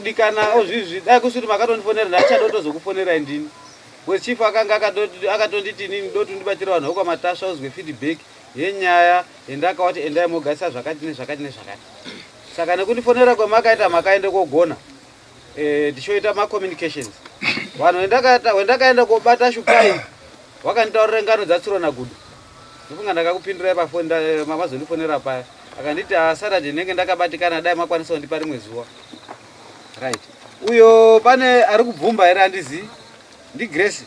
kudikana ozvizvi dai kusiri makatondifonera ndachada kutozokufonerai ndini. Because chief akanga akatonditi inini ndoti ndibatire vanhu vekwaMatasva uzwe feedback yenyaya yendakawati endai mogarisa zvakati nezvakati nezvakati. Saka nekundifonera kwemakaita makaende kogona eh, tichoita macommunications. Vanhu wendakaenda kobata shupai wakanditaurira ngano dzatsuro nagudo. Ndofunga ndakakupindurai pafoni eh, mazondifonera paya. Akanditi ah, Saturday ndinenge ndakabatikana dai makwanisa kundipa rimwe zuva. Right. Uyo pane ari kubvumba here handizi? Ndi Grace.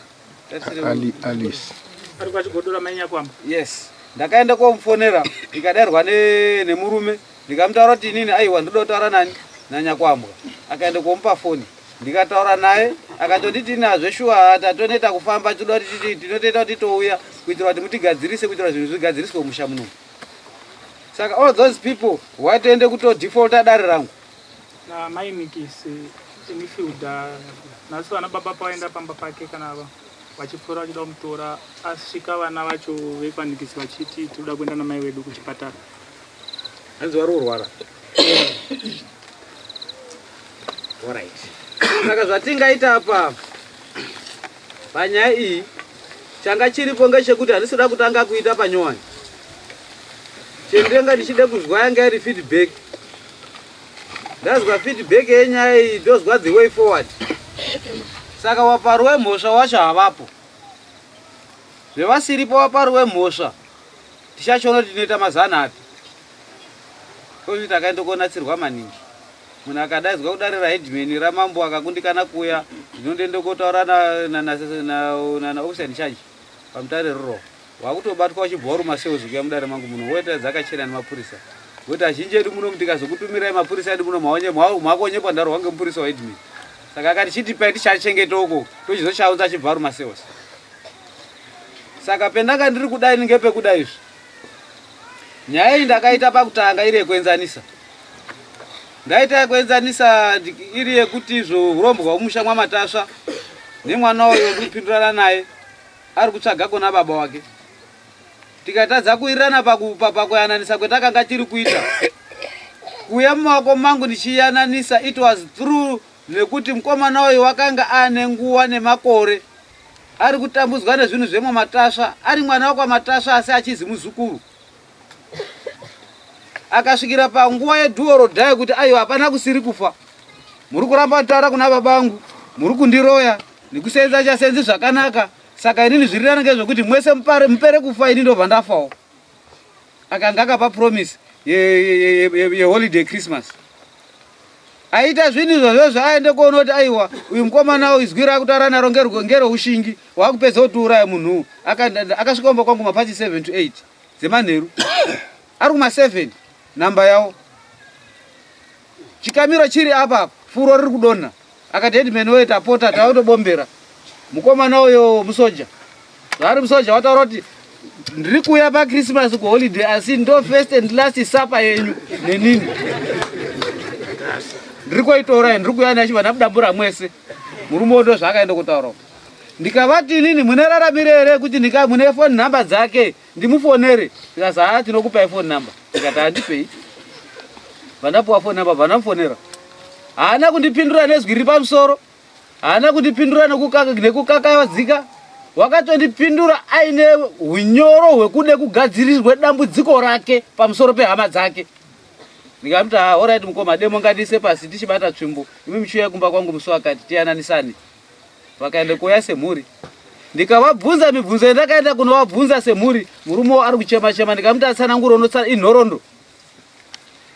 Ali, Alice. Ari kwachigodora mai Nyakwamba. Yes. Ndakaenda komufonera ikadairwa ne nemurume ndikamutaura kuti inini aiwa ndoda kutaura nani naNyakwambwa. Akaenda komupa foni. Ndikataura naye akatonditi ini hazveshuwa tatoneta kufamba tinoda kuti tinotoita kuti touya kuitira kuti mutigadzirise kuitira zvinhu zvigadziriswe mumusha muno. Saka all those people watoende kutodefaulta dare rangu. Na mai Mikisi Infielder nhasi vana baba pavaenda pamba pake kana vachipfuura vachida kumutora asvika vana vacho vekwaNikisi vachiti tinoda kuenda namai vedu kuchipatara. Hanzi vari kurwara. Alright. Saka zvatingaita apa panyaya iyi changa chiripo ngechekuti handisi kuda kutanga kuita panyowani. Chendenga ndichida kuzwa yanga iri feedback. Ndazwa feedback yenyaya iyi ndozwa the way forward. Saka wapari wemhosva wacho havapo. Zvevasiripo wapari wemhosva tichachiona kuti tinoita mazana api. Kozi takaenda konatsirwa maningi. Munhu akadaidzwa kudare raheadman ramambo akakundikana kuya ndinondoenda kotaura na na na na na officer in charge paMutare rural. Wakutobatwa uchibva uri masales kuya mudare mangu muno woita dzakachena nemapurisa. Ngokuti azhinji edu muno tikazokutumirai mapurisa edu muno maonye makonyepa ndarohwa ngemupurisa waheadman. Saka akati chitipai tichachengeta uko tochizochaunza achibva uri masales. Saka pendanga ndiri kudai ngepekudai izvi. Nyaya iyi ndakaita pakutanga iri yekuenzanisa. Ndaita yekuenzanisa iri yekuti izvo hurombwa hwemusha mwaMatasva nemwana uyo ndiri kupindurana naye ari kutsvaga kuna baba wake. Tikatadza kuwirirana pakuyananisa kwetakanga tiri kuita. Kuuya mumaoko mangu ndichiyananisa it was through nekuti mukomana uyu wakanga ane nguva nemakore ari kutambudzwa nezvinhu zvemwamatasva ari mwana wekwaMatasva asi achizi muzukuru. Akasvikira panguva yeduo rodhaye kuti aiwa hapana kusiri kufa. Muri kuramba kutaura kuna baba vangu, muri kundiroya nekusenza chasenzi zvakanaka. Saka inini zviri nani ngezvekuti mwese mupare mupere kufa ini ndobva ndafawo. Akanga akapa promise yeholiday Christmas. Aita zvinhu izvozvo zvaaende kuona kuti aiwa uyu mukomana uyu izwi raakutaura naro ngereushingi waakupedza kutiuraya munhu akasvika kumba kwangu mapasi 7 to 8 dzemanheru ari kuma 7 namba yawo chikamiro chiri apa furo riri kudonha akati headman woye tapota tautobombera mukomana uyo musoja zvaari musoja wataura kuti ndiri kuuya pachristmas kuholiday asi ndo first and last supper yenyu nenini ndiri koitora ndiri kuuya nacho vana kudambura mwese murume undo zvaakaenda kutaura ndikavati inini mune raramire here kuti mune phone number dzake ndimufonere ndikazi haa tinokupai phone number ndikati handipei vandapuwa phone number vandamufonera haana kundipindura nezwi riri pamusoro haana kundipindura nekukakavadzika wakatondipindura aine unyoro hwekude kugadzirirwe dambudziko rake pamusoro pehama dzake ndikamuti haa orit mukoma demo ngatiise pasi tichibata tsvimbo imi muchiuya kumba kwangu musi wakati tiyananisane vakaenda kuuya semhuri ndikavabvunza mibvunzo yandakaenda kunovabvunza semhuri murume wo ari kuchema chema ndikamuti atsanangura unotsana inhorondo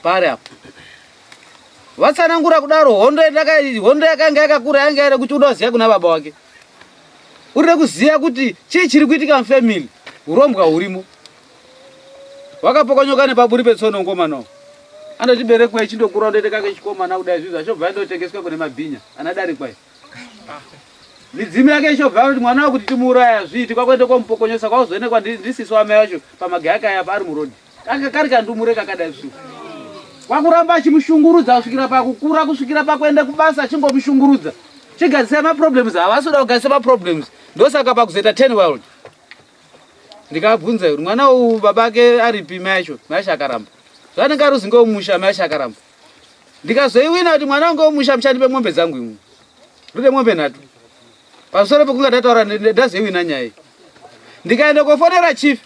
pari apo vatsanangura kudaro hondo hondo yakanga yakakura yanga iri kuti uda kuziva kuna baba wake uride kuziva kuti chii chiri kuitika mufamily urombwa hurimo wakapokonyoka nepaburi petsono ngomano anoti berekwa ichindokura ndoite kake chikomana kudai zvinhu zvachobva ndotengeswa kune mabhinya anadarikwa midzimu yake ichobva kuti mwana wakuti timuuraya zviiti kwakuenda komupokonyosa kwakuzoonekwa ndisisi wamai wacho pamagaya kaya apa ari murodhi kanga kari kandumure kakadai zvisu kwakuramba achimushungurudza kusvikira pakukura kusvikira pakuenda kubasa achingomushungurudza chigadzisai maproblems havasi kuda kugadzisa maproblems ndosaka pakuzoita ten world ndikabvunza kuti mwana uyu baba ake aripi mai acho mai acho akaramba zvaanenge ari uzinge wemusha mai acho akaramba. Ndikazoiwina kuti mwana wangu wemusha muchandipe mombe dzangu imwe. Ndode mombe nhatu. Pamusoro pekunga ndataura ndazoiwina nyaya iyi. Ndikaenda kofonera chief.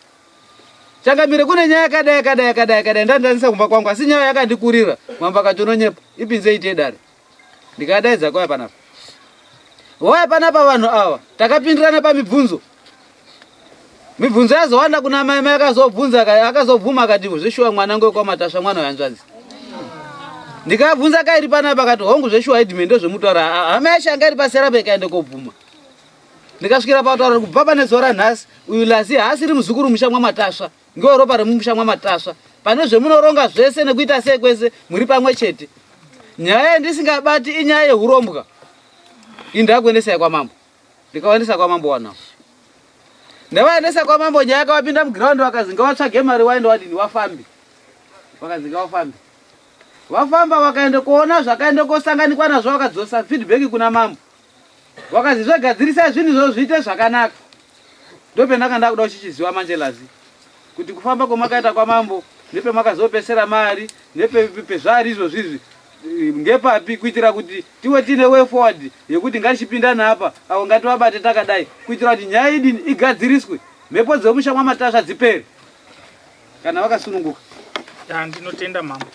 Changamire kune nyaya yakadai yakadai yakadai yakadai ndandanisa kumba kwangu asi nyaya yakandikurira. Mambo akati unonyepa. Ipinze ite dare. Ndikadaidza kwaya panapa. Waya panapa vanhu ava takapindirana pamibvunzo. Mibvunzo yazowanda kuna mai mai akazobvunza akazobvuma akati zveshuwa mwana ngwe kwamatasva mwana wehanzvadzi. Ndikabvunza kairi panapa akati hongu zveshuwa headman ndozvemutaura hama yacho yanga iri pasera ikaenda kobvuma. Ndikasvikira pataura kubva pane zuva ranhasi uyu Lazi haasiri muzukuru musha mwamatasva ngewe ropa remumusha mwamatasva pane zvemunoronga zvese nekuita sei kwese muri pamwe chete. Nyaya yandisingabati inyaya yehurombwa. Indakuendesai kwamambo. Ndikawaendesa kwamambo wanao. Ndavaendesa kwamambo nyaya yakavapinda muground vakazi ngavatsvage mari waende wadini wafambe. Vakazi ngavafambe. Vafamba vakaenda kuona zvakaenda kosanganikwa nazvo vakadzosa feedback kuna mambo. Vakazi zvegadzirisai zvinhu izvozvo zviite zvakanaka. Ndopendanga ndakuda kuchichiziva manje Lazi kuti kufamba kwamakaita kwamambo nepemakazopesera mari nepezvaari izvozvi izvi ngepapi kuitira kuti tiwe tiine way forward yekuti ngatichipinda naapa avo ngativabate takadai kuitira kuti nyaya idini igadziriswe mhepo dzemusha mwamatasva dzipere kana vakasununguka. Ya, ndinotenda mambo.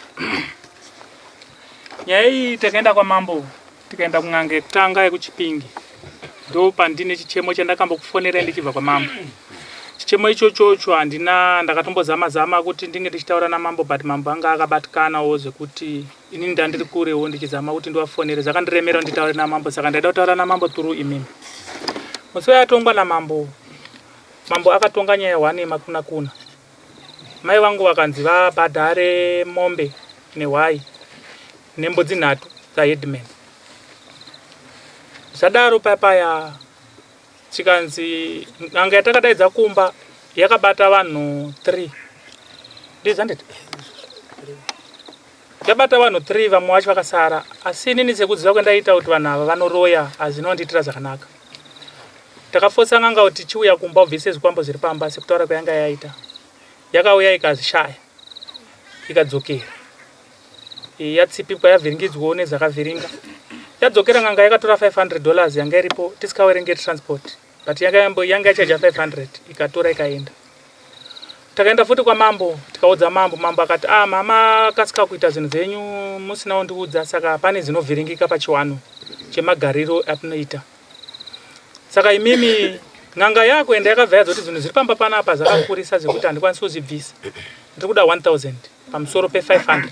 Nyaya iyi takaenda kwamambo tikaenda kun'anga yekutanga yekuChipinge ndo pandine chichemo chandakambokufonerai ndichibva kwamambo. Chichemo ichochocho handina, ndakatombozama zama kuti ndinge ndichitaura namambo but mambo anga akabatikanawo zvekuti inini ndandiri kurewo ndichizama kuti ndivafonere zvakandiremera nditaure namambo saka ndaida kutaura namambo through imimi. Musi wayatongwa namambo, mambo akatonga nyaya one yemakuna kuna. Mai vangu vakanzi vabhadhare mombe nehwai nembudzi nhatu dzaheadman. Zvadaro papaya chikanzi n'anga yatakadaidza kumba yakabata vanhu 3 ndizanditi yabata vanhu 3 vamwe vacho vakasara asi inini sekuziva kwandaita kuti vanhu ava vanoroya hazvina kundiitira zvakanaka. Takafosa n'anga kuti chiuya kumba ubvise zvikwambo zviri pamba sekutaura kwayanga yaita. Yakauya ikazvishaya ikadzokera yatsipikwa yavhiringidzwawo nezvakavhiringa. Yadzokera n'anga yakatora 500 dollars yanga iripo tisikawerenge transport but yanga yachaja 500 ikatora ikaenda. Takaenda futi kwamambo tikaudza mambo, mambo akati ah mama kasika kuita zvinhu dzenyu musina kundiudza saka pane zvinovhiringika pachiwano chemagariro atinoita. Saka imimi n'anga yako enda yakabva yadzoti zvinhu zviri pamba panapa zvakakurisa zvekuti handikwanisi kuzvibvisa. Ndiri kuda 1000 pamusoro pe 500.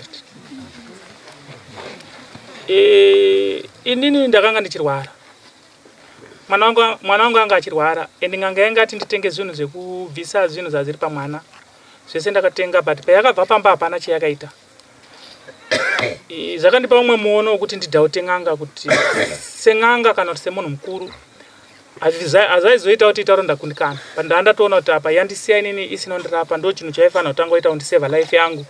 Inini ndakanga ndichirwara. Mwana wangu anga achirwara and n'anga yanga ati nditenge zvinhu zvekubvisa zvinhu zvazviri pamwana. Zvese ndakatenga but payakabva pamba hapana chayakaita. Zvakandipa umwe muono wekuti ndidhaute n'anga kuti sen'anga kana kuti semunhu mukuru hazvaizoita kuti itauro ndakundikana but ndanga ndatoona kuti apa yandisiya inini isina kundirapa ndo chinhu chaifanira kutanga kuita kundiseva life yangu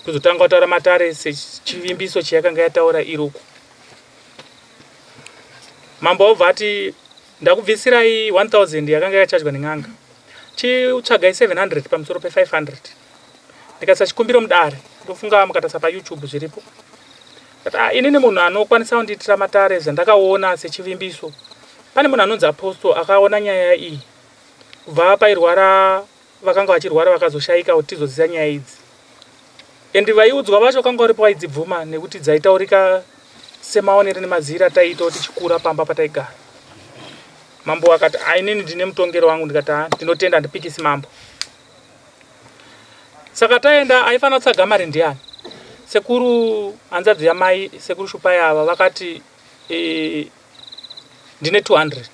kuzotanga kutaura matare sechivimbiso chayakanga yataura iruku. Mambo obva ati ndakubvisirai 1000 yakanga yakachajwa nen'anga chitsvagai 700 pamusoro pe 500. Ndikaisa chikumbiro mudare ndofunga mukatarisa paYouTube zviripo. But inini munhu anokwanisa kundiitira matare zvandakaona sechivimbiso. Pane munhu anonzi Apostle akaona nyaya iyi kubva pairwara vakanga vachirwara vakazoshaika kuti tizoziva nyaya idzi. And vaiudzwa vacho kanga uripo vaidzibvuma nekuti dzaitaurika semaonero nemazira ataiitawo tichikura pamba pataigara. Mambo akati inini ndine mutongero wangu ndikati ndinotenda handipikisi mambo. Saka taenda aifanira kutsvaga mari ndiani? Sekuru hanzvadzi yamai sekuru Shupai ava vakati ndine 200.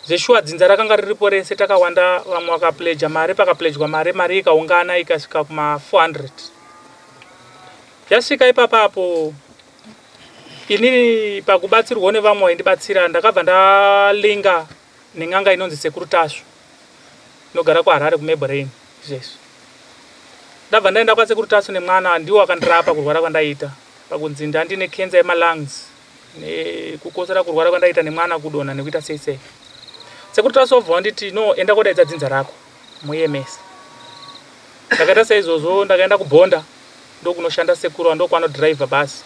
Zveshuwa dzinza rakanga riripo rese takawanda vamwe vakapledja mari pakapledjwa mari mari ikaungana ikasvika kuma 400. Yasvika ipapa apo inini pakubatsirwawo nevamwe vaindibatsira ndakabva ndalinga nen'anga inonzi Sekuru Tasvu inogara kuHarare kuMabelreign izvezvi. Ndabva ndaenda kwaSekuru Tasvu nemwana ndiwo akandirapa kurwara kwandaiita pakunzi ndandine cancer yemalungs nekukosora kurwara kwandaiita nemwana kudonha nekuita sei sei. Sekuru Tasvu obva wanditi no enda kodaidza dzinza rako muye mese. Ndakaita saizvozvo ndakaenda kubhonda. Ndokunoshanda sekuru ndokwanodhiraivha basi.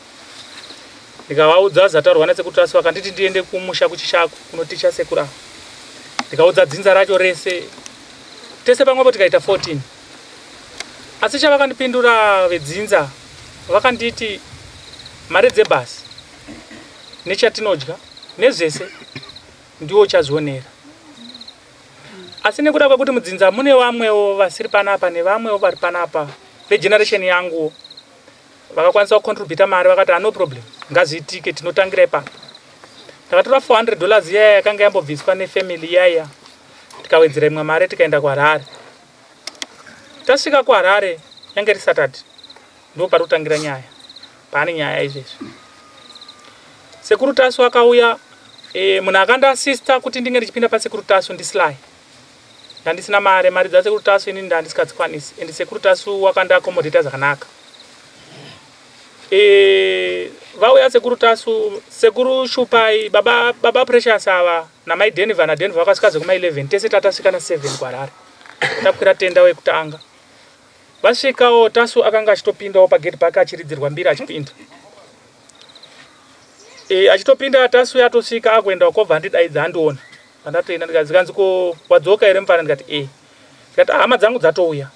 Ndikavaudza zvataurwa nasekuru Tasu vakanditi ndiende kumusha kuChishako kunoticha sekuru ava. Ndikaudza dzinza racho rese tese pamwepo tikaita 14. Asi chavakandipindura vedzinza vakanditi mari dzebhasi nechatinodya nezvese ndiwo uchazvionera. Asi nekuda kwekuti mudzinza mune vamwewo vasiri panapa nevamwewo vari panapa vegeneration yangu vakakwanisa kucontributa mari vakati ah, no problem ngazviitike tinotangira ipapo. Ndakatora 400 dollars iyaya yakanga yambobviswa nefamily iyaya tikawedzera imwe mari tikaenda kuHarare. Tasvika kuHarare yange iri Saturday ndipo pari kutangira nyaya pane nyaya izvezvi. Sekuru Tasu akauya e, munhu akandiasista kuti ndinge ndichipinda pasekuru Tasu ndiSly. Ndandisina mari, mari dzasekuru Tasu inini ndandisikadzikwanisi and sekuru Tasu wakandiakomodheta zvakanaka. E, vauya sekuru Tasu, sekuru Shupai, baba, baba Precious ava namai Denver naDenver vakasvika zvekuma 11 tese tatasvika na 7 kuHarare. Takwira tenda wekutanga. Vasvikawo Tasu akanga achitopindawo pagate pake achiridzirwa mbira achipinda. E, achitopinda Tasu yatosvika akuenda kwobva andidaidza andiona. Pandatoenda ndikati zikanzi ko wadzoka here mfana ndikati e. Ndikati ah, hama dzangu dzatouya.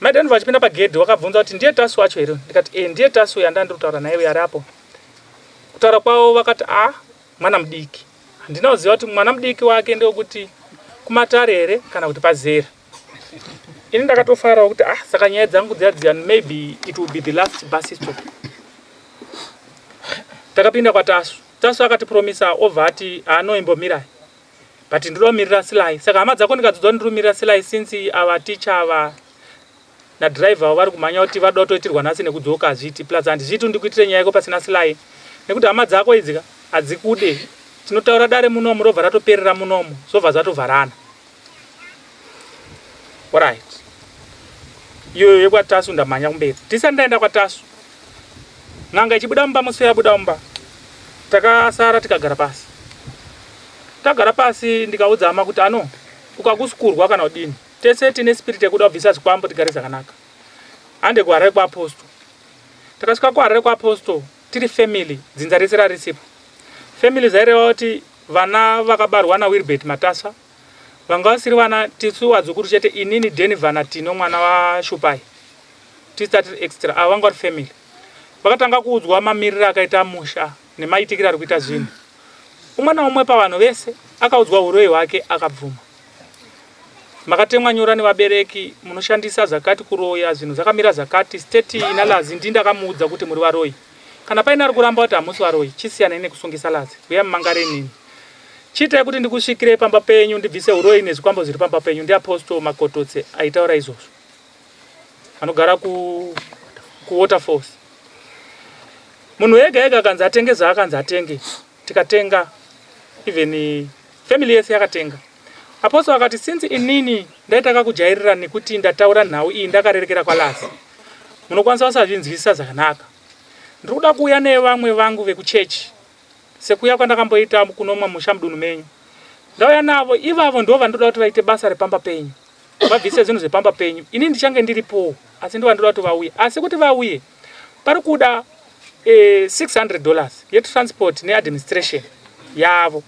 Mai Denver vachipinda pagedhi wakabvunza kuti ndiye Tasu wacho here? Ndikati e ndiye Tasu yandandiri kutaura naye uyo ari apo. Kutaura kwavo vakati ah mwana mudiki. Handina kuziva kuti mwana mudiki wake ndewekuti kumatare here kana kuti pazera. Ini ndakatofarawo kuti ah saka nyaya dzangu dziya dziya maybe it will be the last bus stop. Takapinda kwaTasu. Tasu akatipromisa obva ati anoimbomirai but ndinoda kumirira Sly. Saka hama dzako ndikadzidza ndiri kumirira Sly since ava teacher ava nadriver avo vari kumhanya kuti vada kutoitirwa nhasi nekudzoka hazviiti plus handizviiti ndikuitire nyaya yako pasina Sly nekuti hama dzako idzi ka hadzikude tinotaura dare munomu robva ratoperera munomu zvobva zvatovharana. Alright. Iyoyo yekwaTasu ndamhanya kumberi. Tisati ndaenda kwaTasu. N'anga ichibuda mumba musi yabuda mumba. Takasara tikagara pasi. Tagara pasi ndikaudza hama kuti ano ukakusukurwa kana kudini. Tese tine spirit yekuda kubvisa zvikwambo tigare zvakanaka. Hande kuHarare kwaApostle. Takasvika kuHarare kwaApostle tiri family dzinza rese rarisipo. Family zvaireva kuti vana vakabarwa naWilbert Matasva vanga vasiri vana tisu vadzukuru chete inini Denver naTino mwana waShupai tisu tatiri extra ava vanga vari family vakatanga kuudzwa mamiriro akaita musha nemaitikiro ari kuita zvinhu umwe naumwe pavanhu vese akaudzwa uroyi hwake akabvuma makatemwa nyora nevabereki munoshandisa zvakati kuroya zvinhu zvakamira zvakati state ina Lazi ndi ndakamuudza kuti muri varoyi kana paine ari kuramba kuti hamusi varoyi chisiyanai nekusungisa Lazi uya mumangare inini Chiitai kuti ndikusvikirei pamba penyu ndibvise uroyi nezvikwambo zviri pamba penyu. NdiApostle Makototse aitaura izvozvo. Anogara ku kuWaterfalls. Munhu ega ega akanzi atenge zvaakanzi atenge. Tikatenga even family yese yakatenga. Apostle akati since inini ndaita kakujairira nekuti ndataura nhau iyi ndakarerekera kwaLazi. Munokwanisa kusazvinzwisisa zvakanaka. Ndiri kuda kuuya nevamwe vangu vekuchechi Sekuuya kwandakamboita kunomwa musha mudunhu menyu. Ndauya navo ivavo ndivo vandinoda kuti vaite basa repamba penyu. Vabvise zvinhu zvepamba penyu. Ini ndichange ndiripowo asi ndivo vandinoda kuti vauye. Asi kuti vauye pari kuda eh, 600 dollars yetransport neadministration yavo.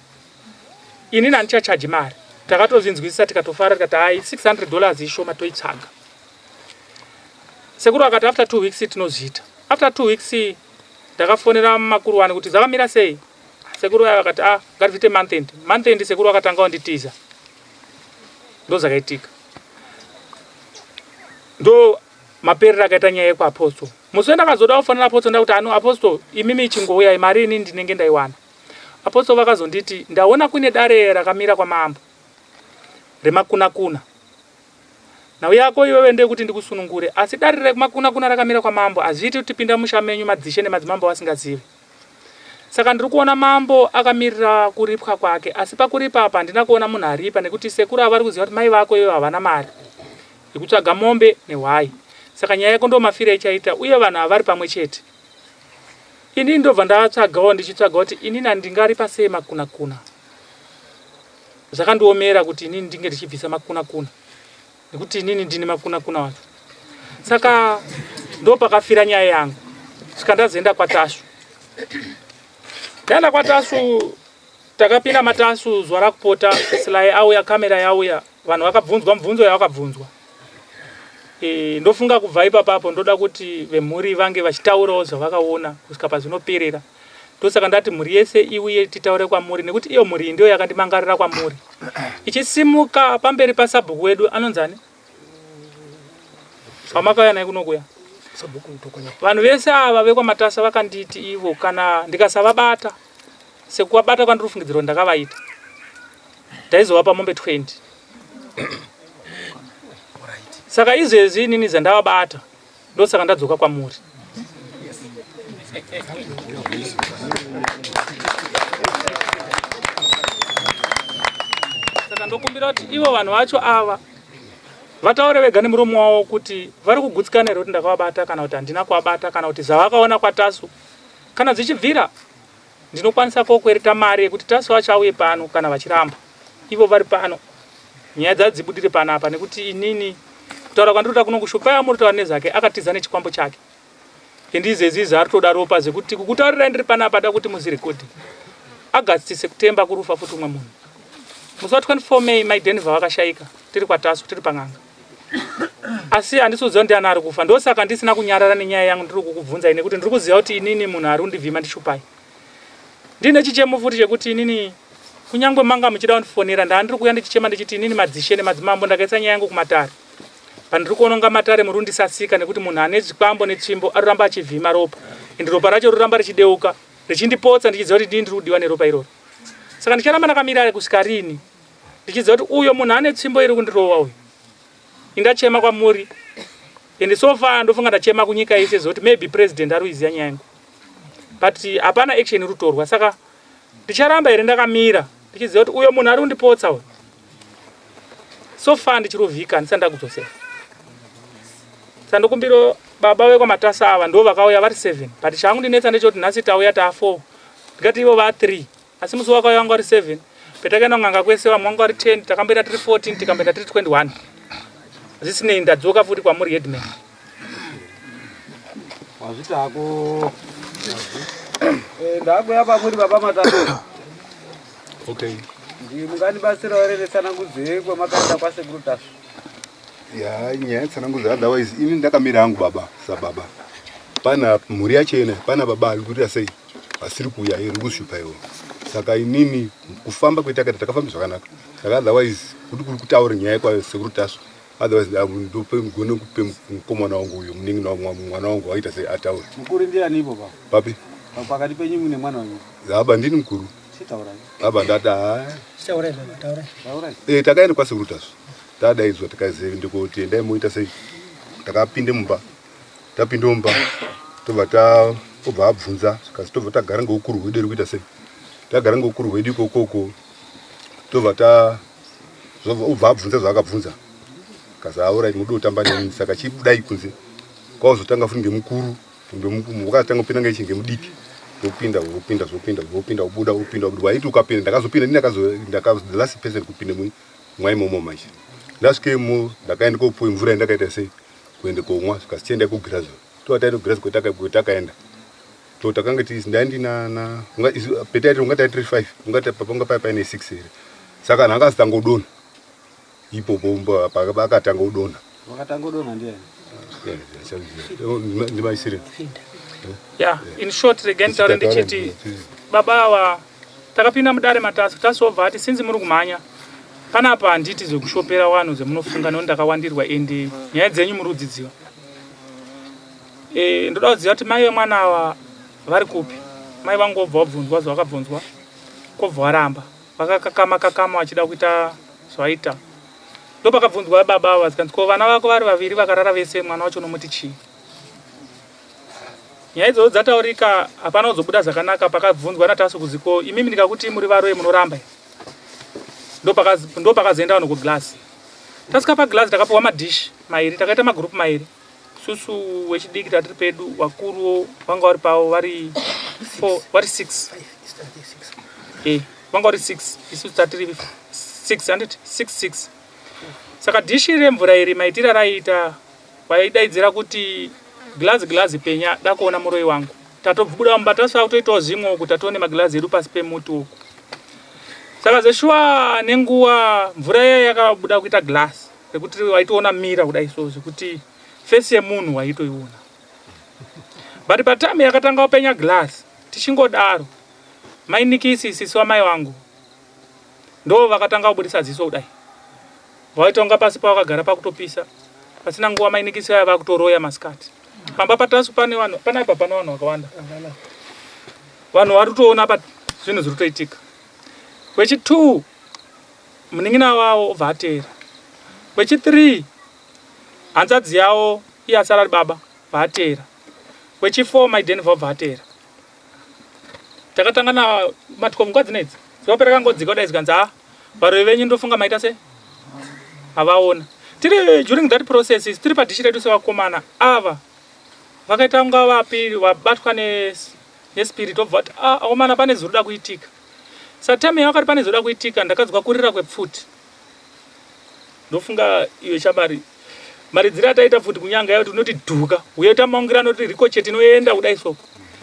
Inini handichachaji mari. Takatozvinzwisisa tikatofara tikati hai 600 dollars ishoma toitsvaga. Sekuru akati after 2 weeks tinozviita. After 2 weeks ndakafonera makuruwani kuti zvakamira sei. Sekuru vaya vakati ah ngatiite month end. Month end sekuru vakatanga kunditiza. Ndozvakaitika. Ndo maperero akaita nyaya yekuapostle. Musi wendakazoda kufonera apostle ndakuti ano apostle imimi chingouyai mari ini ndinenge ndaiwana. Apostle vakazonditi ndaona kune dare rakamira kwamambo remakunakuna. Nhau yako iwewe ndeyekuti ndikusunungure, asi dare rekumakunakuna rakamira kwamambo hazviiti kuti tipinda musha menyu madzishe nemadzimambo vasingazive. Saka ndiri kuona mambo akamirira kuripwa kwake, asi pakuripa apa handina kuona munhu aripa nekuti sekuru ava vari kuziva kuti mai vako iwewe havana mari yekutsvaga mombe nehwai. Saka nyaya yako ndomafiro ichaita uye vanhu ava vari pamwe chete. Inini ndobva ndatsvagawo ndichitsvaga kuti inini handingaripa sei makunakuna. Zvakandiomera kuti inini ndinge ndichibvisa makunakuna nekuti inini ndini makunakuna wacho. Saka Ndo pakafira nyaya yangu. Svika ndazoenda kwaTasvu. Ndaenda kwaTasvu takapinda maTasvu zuva rakupota Sly auya kamera yauya vanhu vakabvunzwa mubvunzo yavakabvunzwa. E, ndofunga kubva ipapapo ndoda kuti vemhuri vange vachitaurawo zvavakaona kusvika pazvinoperera. Ndosaka ndati mhuri yese iuye titaure kwamuri nekuti iyo mhuri iyi ndiyo yakandimangarira kwamuri. Ichisimuka pamberi pasabhuku wedu anonzani? Pamakauya naye kunokuya. Vanhu vese ava vekwaMatasa vakanditi ivo kana ndikasavabata sekuvabata kwandiri kufungidzirwa ndakavaita ndaizovapa mombe 20. Saka izvezvi inini zvandavabata ndosaka ndadzoka kwamuri. Saka ndokumbira kuti ivo vanhu vacho ava vataure vega nemuromo wavo kuti vari kugutsikana here kuti ndakavabata kana kuti handina kuvabata kana kuti zvavakaona kwaTasu kana zvichibvira ndinokwanisa kokwereta mari yekuti Tasu wacho auye pano kana vachiramba ivo vari pano nyaya dzadzo dzibudire panapa nekuti inini kutaura kwandinoita kuno kushupa yamuri kutaura nezvake akatiza nechikwambo chake and izvezvi izvi ari toda ropa zvekuti kukutaurirai ndiri panapa da kuti muzirekodhi agadzise kutemba kurufa futi umwe munhu musi wa 24 May mai Denver vakashaika tiri kwaTasu tiri pan'anga asi handisi kuziva ndiani ari kufa ndosaka ndisina kunyarara nenyaya yangu ndiri kukubvunzai nekuti ndiri kuziva kuti inini munhu ari kundivhima ndishupai ndine chichemo futi chekuti inini kunyange manga muchida kundifonera ndaa ndiri kuuya ndichichema ndichiti inini madzishe nemadzimambo ndakaisa nyaya yangu kumatare pandiri kuona kunga matare muri kundisasika nekuti munhu ane chikwambo netsvimbo aroramba achivhima ropa and ropa racho roramba richideuka richindipotsa ndichiziva kuti ndini ndiri kudiwa neropa iroro saka ndicharamba ndakamira kusvika rini ndichiziva kuti uyo munhu ane tsvimbo iri kundirova uyu indachema kwamuri and so far ndofunga ndachema kunyika yese zoti maybe president ari kuiziva nyaya yangu but hapana action iri kutorwa saka ndicharamba here ndakamira ndichiziva kuti uyo munhu ari kundipotsa uyu so far ndichirovhika ndisati ndakudzosera saka ndokumbiro baba vekwamatasa ava ndo vakauya vari 7 but chaangundinetsa ndechekuti nhasi tauya taa 4 ndikati ivo va 3 asi musi wakauya vanga vari 7 petakaenda kun'anga kwese vamwe vanga vari 10 takamboenda tiri 14 tikamboenda tiri 21 zvisinei ndadzoka futi kwamuri headman Wazvita hako. Eh, ndakuya pamuri baba Matatu. Okay. Ndi mungandibatsirawo here netsanangudzo yekwamakaenda kwasekuru Tasvu? Ya, nyaya yetsanangudzo otherwise ini ndakamira hangu baba sababa. Pana mhuri yacho ina, pana baba ari kuita sei? Asiri kuuya iri kushupa iwo. Saka inini kufamba kwetakaita takafamba zvakanaka. Saka otherwise kuti kuri kutaura nyaya kwasekuru Tasvu otherwise ndope mugone kupe mukomana wangu uyo munin'ina wangu mwana wangu waita sei ataure. Mukuru ndiani ipo pa? Papi? Pakati penyu mune mwana wenyu. Baba ndini mukuru. Chitaurai. Baba ndati haa. Chitaurai baba, taurai. Taurai. Eh takaenda kwasekuru Tasvu. Tadaidzwa tikazi ndikuti endai moita sei. Takapinde mumba. Tapinde mumba tobva ta obva abvunza zvikanzi tobva tagara ngeukuru hwedu iri kuita sei. Tagara ngeukuru hwedu ikokoko tobva ta ubva abvunza zvaakabvunza kazi aorit mude kutamba neni saka chibudai kunze kwauzotanga futi ngemukuru wakatanga kupinda ngechi ngemudiki wopinda wopinda zvopinda wopinda wobuda wopinda wobuda waiti ukapinda ndakazopinda ndini ndakazo the last person kupinda mwaimomo manje ndasvikemo ndakaenda kopuwa mvura yandakaita sei kuende komwa zvikasi chiendai kugirazo towataenda kugirazo kwetakaenda to takanga tiri ndaindina na petaiti unga taitiri 5 unga panga paya paine 6 here saka anhu anga asitanga kudonha ipopo akatanga kudonha wakatanga kudonha ndiani ndimaisire yeah in short regai nditaure ndichiti baba ava takapinda mudare matasu tasobva ati sinzi muri kumhanya panapa handiti zvekushopera vanhu zvemunofunga nekuti ndakawandirwa ende nyaya dzenyu muri kudzidziva e, ndoda kuziva kuti mai vemwana ava vari kupi mai vangu vobva vabvunzwa zvavakabvunzwa kobva varamba vakakakama kakama vachida kuita zvaita ndopakabvunzwa baba ava zikanzi ko vana vako vari vaviri vakarara vese mwana wacho unomuti chii nyaya idzodzo dzataurika hapana kuzobuda zvakanaka pakabvunzwa natasu kuzi ko imimi ndikakuti muri varoyi munoramba ndopakazoenda vanhu kuglass tasvika paglass takapiwa madhishi mairi takaita magroup mairi Susu wechidiki tatiri pedu wakuru vanga vari pavo vari 4 vari 6 eh vanga vari 6 isu tatiri 6 handiti 6 6 saka dhishi remvura iri maitira raiita vaidaidzira kuti Glazi glazi penya dakuona muroyi wangu. Tatobuda mumba tasvika kutoitawo zvimwe uku tatoone maglazi edu pasi pemuti uku. Saka zveshuwa nenguva mvura iya yakabuda kuita glass rekuti waitoona mira kudai so zvekuti face yemunhu waitoiona. But patime yakatanga kupenya glass tichingodaro mai Nikisi sisi wamai wangu ndo vakatanga kubudisa ziso kudai. Vaitonga pasi pavakagara pakutopisa. Pasina nguva mai Nikisi vaya vakutoroya masikati. Pamba patasu pane vanhu panapa pane vanhu vakawanda. Vanhu vari kutoona pa zvinhu zviri kutoitika. Wechi 2 munin'ina wavo obva ateera. Wechi 3 hanzvadzi yavo iye asara ari baba bva ateera. Wechi 4 mai Denver obva ateera. Takatanga na matiko nguva dzinedzi. Zuva rakangodzika kudai zikanzi ah varoyi venyu ndofunga maita sei? Havaona. Tiri during that process tiri padhishi redu sevakomana ava vakaita kunga vapi vabatwa nespirit obva vati ah akomana pane zvirikuda kuitika. Satime yakati pane zvirikuda kuitika ndakanzwa kurira kwepfuti. Ndofunga iwe shamari maridziro ataita pfuti kunyanga yakuti unoti dhuka uye tamaungira anoti ricochet inoenda kudai so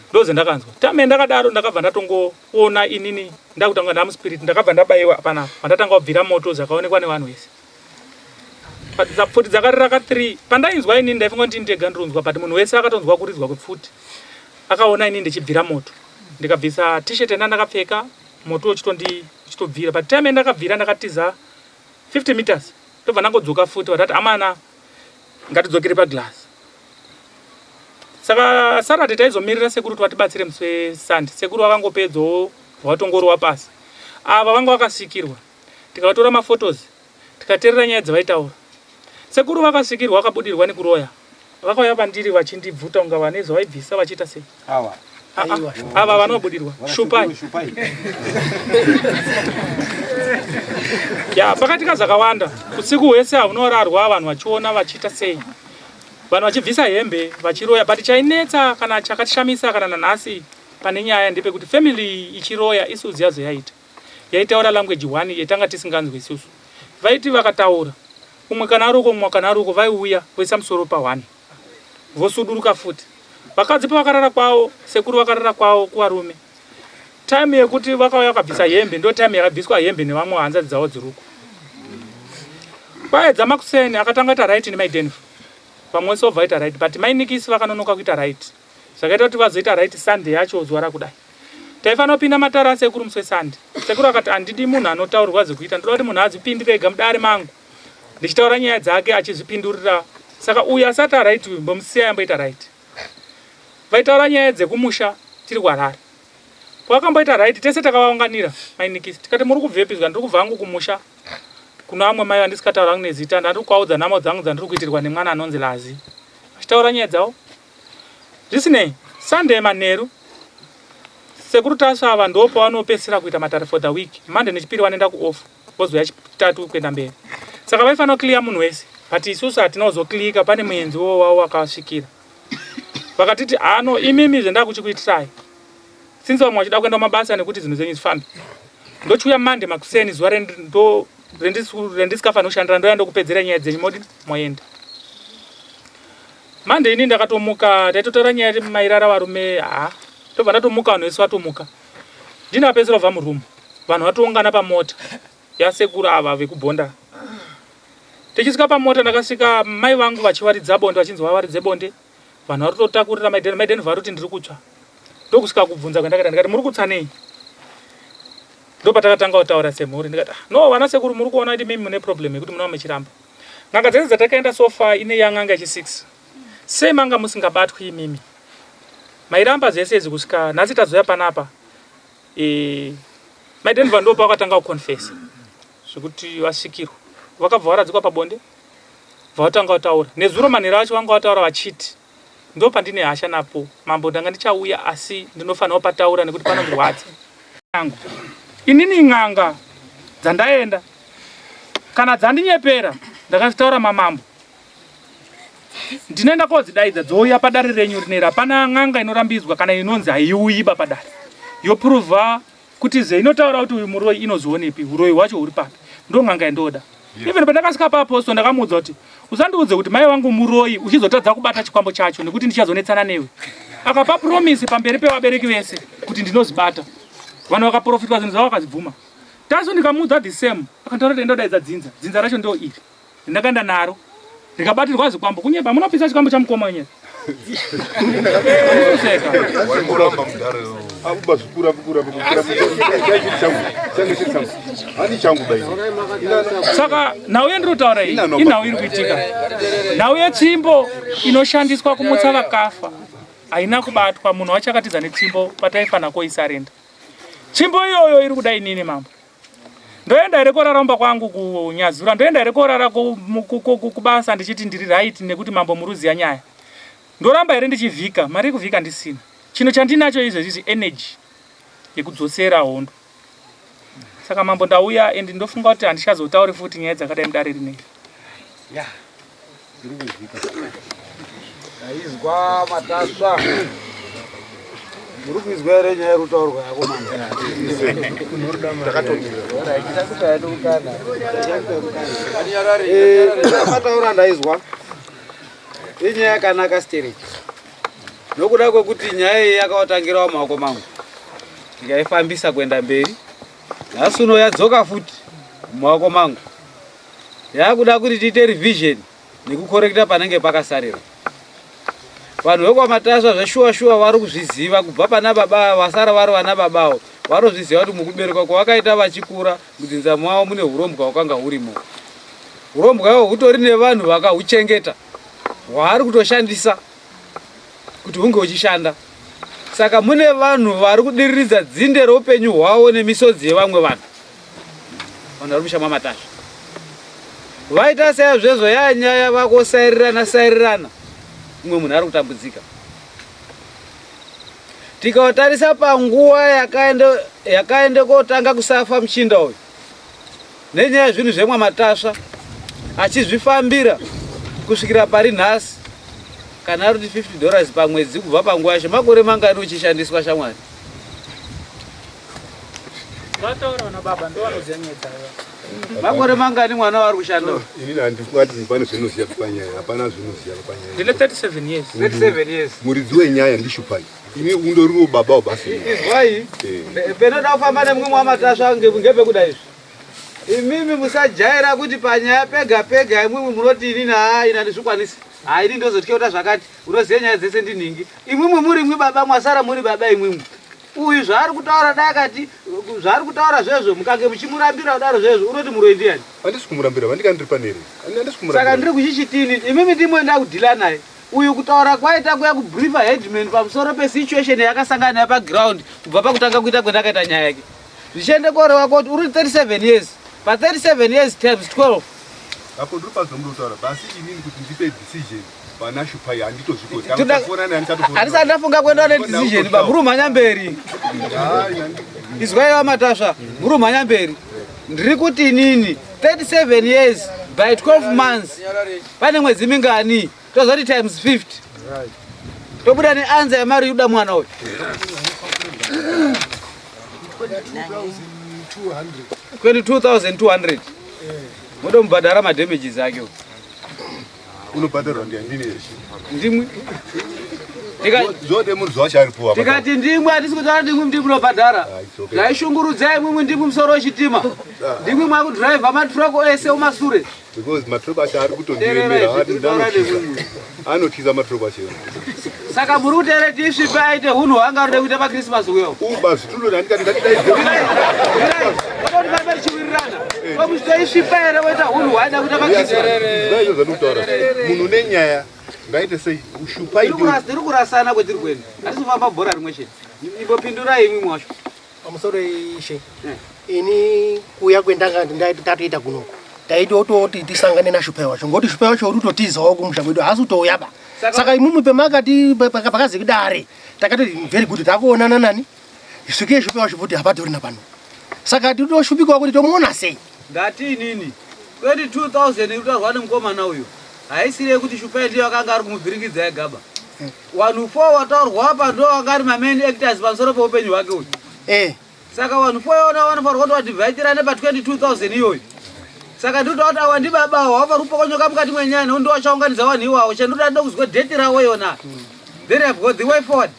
ndozvendakanzwa tame ndakadaro ndakabva ndatongoona inini ndakutanga ndamuspirit ndakabva ndabaiwa panapa pandatanga kubvira moto zvakaonekwa nevanhu vese pfuti dzakarira ka 3 pandainzwa inini ndaifunga kuti ndega ndironzwa but munhu wese akatonzwa kuridzwa kwepfuti akaona inini ndichibvira moto ndikabvisa t-shirt yanda ndakapfeka moto uchitobvira but time yandakabvira ndakatiza 50 meters ndobva ndangodzoka futi vatati amana ngatidzokere paglass saka Saturday taizomirira sekuru kuti vatibatsire musi weSunday. Sekuru vakangopedzawo vatongorowa pasi. Ava vanga vakasvikirwa tikatora maphotos tikateerera nyaya dzavaitaura. Sekuru vakasvikirwa vakabudirwa nekuroya vakauya pandiri vachindibvuta kunga vane zvavaibvisa vachiita sei. Ava ava vanobudirwa shupai ya pakatika zvakawanda usiku hwese haunorarwa vanhu vachiona vachiita sei vanhu vachibvisa hembe vachiroya but chainetsa kana chakatishamisa kana nanhasi pane nyaya ndepekuti family ichiroya isuzu yazo yaita yaitaura language one yetanga tisinganzwi isusu vaiti vakataura umwe kana ari uko umwe kana ari uko vaiuya voisa musoro pa one vosuduruka futi vakadzi pavakarara kwavo sekuru vakarara kwavo kuvarume time yekuti vakauya vakabvisa hembe ndo time yakabviswa hembe nevamwe hanzadzi dzavo dziruko kwaedza makuseni akatanga kuita right nemai Denver vamwe vese vobva vaita right but mai Nikisi vakanonoka kuita right zvakaita kuti vazoita right Sunday yacho zuva rakudai taifanira kupinda matare asekuru musi weSunday sekuru akati handidi munhu anotaurirwa zvekuita ndoda kuti munhu azvipindire ega mudare mangu ndichitaura nyaya dzake achizvipindurira saka uyu asati aright uyu mbomusiya yamboita right vaitaura nyaya dzekumusha tiri kuHarare pavakamboita right tese takavaunganira mainikisi tikati muri kubvepi zika ndiri kubva hangu kumusha kuno amwe mai vandisikataura hangu nezita ndandiri kuvaudza nhamo dzangu dzandiri kuitirwa nemwana anonzi Lazi vachitaura nyaya dzavo zvisinei Sunday manheru sekuru Tasva ava ndopavanopedzisira kuita matare for the week Monday nechipiri vanoenda kuoff vozouya chitatu kuenda mberi saka vaifanira kuclear munhu wese but isusu hatina kuzoklika pane muenzi wo wavo wakasvikira vakatiti ano imimi zvendakuchikuitirai since vamwe vachida kuenda mabasa nekuti zvinhu zvenyu zvifambe ndochiuya Monday makuseni zuva rendisikafanira kushandira ndoya ndokupedzera nyaya dzenyu modi moenda Monday ini ndakatomuka taitotaura nyaya mairara varume ha ndobva ndatomuka vanhu vese vatomuka ndini apedzera kubva murumu vanhu vatoungana pamota yasekuru ava vekubhonda tichisvika pamota ndakasvika mai vangu vachiwaridza bonde vachinzi vawaridze bonde vanhu vari kutotakurira maideni maideni vari kuti ndiri kutsva ndokusvika kubvunza kwandakaita ndikati muri kutsva nei ndopatakatanga kutaura semhuri ndikati ah, no vana sekuru muri kuona kuti mimi mune problem yekuti munova muchiramba n'anga dzese dzatakaenda so far ine yan'anga yechi6 sei manga musingabatwi imimi mairamba zvese izvi kusvika nhasi tazoya panapa e, maidenva ndo pavakatanga kuconfessa zvekuti vasvikirwa vakabva varadzikwa pabonde bva vatanga kutaura nezuro manheru acho vanga vataura vachiti ndo pandine hasha napo mambo ndanga ndichauya asi ndinofanira kupataura nekuti panondirwadza yangu inini n'anga dzandaenda kana dzandinyepera ndakazvitaura mamambo ndinoenda kodzidaidza dzouya padare renyu rineri hapana n'anga inorambidzwa kana inonzi haiuyi ba padare yopruvha kuti zve inotaura kuti uyu muroyi inozionepi uroyi hwacho huri papi ndo n'anga yandoda. Even pandakasvika paapostle ndakamuudza kuti usandiudze kuti mai vangu muroyi uchizotadza kubata chikwambo chacho nekuti ndichazonetsana newe. Akapa promise pamberi pevabereki vese kuti ndinozvibata. Vanhu vakaprofitwa zvinhu zvavo vakazvibvuma. Taso ndikamuudza the same akantaura kuti enda udaidza dzinza. Dzinza racho ndo iri. Ndakaenda naro rikabatirwa zvikwambo kunyeba munopisa chikwambo chamukoma wenyu. Saka nhau yendiri kutaura iyi inhau iri kuitika. Nhau yetsvimbo inoshandiswa kumutsa vakafa haina kubatwa munhu wacho akatiza netsvimbo pataifanira koisarenda. Tsvimbo iyoyo iri kuda inini mambo. Ndoenda here korara kumba kwangu kuNyazura? Ndoenda here korara kubasa ndichiti ndiri right nekuti mambo muruziya nyaya? Ndoramba here ndichivhika? Mari yekuvhika ndisina. Chinhu chandinacho izvezvi energy yekudzosera hondo. Saka mambo ndauya and ndofunga kuti handichazotauri futi nyaya dzakadai mudare rineri. Yeah. Ndiri kuzvika. Taizwa matasva. Muri kuizwa here nyaya iri kutaurwa yako manje? Mataura ndaizwa. Inyaya yakanaka stereki. Nokuda kwekuti nyaya iyi yakawatangirawo maoko mangu. Ndikaifambisa kuenda mberi. Nhasi uno yadzoka futi mumaoko mangu. Yakuda kuti tiite revision nekukorekta panenge pakasarira. Vanhu vekwaMatasva zveshuwa shuwa vari kuzviziva kubva pana baba vasara vari vana babawo vanozviziva kuti mukuberekwa kwavakaita vachikura mudzinza mavo mune hurombwa hwakanga hurimo. Hurombwa ihwo hutori nevanhu vakahuchengeta hwaari kutoshandisa kuti hunge huchishanda. Saka mune vanhu vari kudiriridza dzinde reupenyu hwavo nemisodzi yevamwe vanhu. Vanhu vari musha mwaMatasva vaita seazvezvo yanyaya vakosairirana sairirana umwe munhu ari kutambudzika. Tikatarisa panguva yakaende yakaende kotanga kusafa muchinda uyu nenyaya yezvinhu zvemwaMatasva achizvifambira kusvikira pari nhasi kana ari kuti 50 dollars pamwedzi kubva panguva yacho makore mangani uchishandiswa shamwari? Vataura vana baba ndo vanoziva nyaya dzavo. Makore mangani mwana wari kushanda? Ini handifungati pane zvinoziva panyaya, hapana zvinoziva panyaya. Ndine 37 years. 37 years. Muridzi wenyaya ndishupai. Ini undoriwo baba wabasi. Izwai. Eh. Penoda kufamba nemumwe mwamatasva ngepekuda izvi. Imimi musajaira kuti panyaya pega pega imwimwi munoti inini haa ini handizvikwanisi. Haa ini ndozotya kuita zvakati. Unoziva nyaya dzese ndinhingi. Imwimwi muri imwi baba mwasara muri baba imwimwi. Uyu zvaari kutaura dai akati zvaari kutaura zvezvo mukange muchimurambira kudaro zvezvo unoti muroyi ndiyani? Handisi kumurambira vandika ndiri paneri. Handisi kumurambira. Saka ndiri kuchichitini imimi ndimwe ndakudhila naye. Uyu kutaura kwaita kuya kubriefa headman pamusoro pesituation yakasangana nayo paground kubva pakutanga kuita kwendakaita nyaya yake. Zvichiende koreva kuti uri 37 years. Pa 37 years times 12. Apo ndiri pazvamuri kutaura basi inini kuti ndipe decision Pana Shupai handitozvikoti. Ndakafona naye handisatofona. Handisati ndafunga kuenda ne decision ba muri mhanya mberi. Izwai vaMatasva, muri mhanya mberi. Ndiri kuti inini 37 years by 12 months pane mwedzi mingani tozoti times 50 tobuda neanza yemari yuda mwana uyu 22200 modomubhadhara madamages ake uyu Unobhadharwa ndiani? Ndini here? Ndimwi. Zvode munhu zvacho ari poor. Tikati ndimwi hatisi kutaura ndimwi ndimwi munobhadhara. Ah, okay. Zvaishungurudzai imwimwi ndimwi musoro wechitima. Ah. Ndimwi mwakudhiraivha matroko ese umasure. Because matroko acho ari kutondiremera anotiza matroko acho. Saka muri kuti here tisvipe aite hunhu hwaanga arikuda kuita paChristmas uyo? Uba zvitulo ndandikati ndatidaidze. Toti pambe tichiwirirana. Tomuchitoisvipa here woita hunhu hwaaida kuita paChristmas? Ndizvo zvandikutaura. Munhu une nyaya ngaite sei? Ushupa Tiri tiri kurasana kwetiri kuenda. Hatisi kufamba bhora rimwe chete. Imbopindurai imwimwi wacho. Pamusoro ishe. Ini kuuya kwendanga ndatoita kunoku. Taitototi tisangane naShupai wacho ngokuti Shupai wacho uri kutotizawo kumusha kwedu haasi kutouya ba. Saka imwimwi pemakati pakazi kudare takatoti very good takuonana nani svikei Shupai wacho futi hapatorina pano. Saka tinoshupikawo kuti tomuona sei. Ndati inini 22000 iri kutaurwa nemukomana uyu haisiri yekuti Shupai ndiye akanga ari kumuvhiringidza ega ba. Vanhu 4 wataurwa apa ndo vanga ari mamain actors pamusoro peupenyu hwake uyu. Eh. Saka vanhu 4 iona vanofanirwa kuti vadhivhaitirane pa 22000 iyoyo. Saka ndinoda kuti awa ndibaba awa wavari kupokonyoka mukati mwenyaya nekuti ndowachaunganidza vanhu iwawo. Chandinoda ndinoda kuzwa date rawo yona. Then I've got the way forward.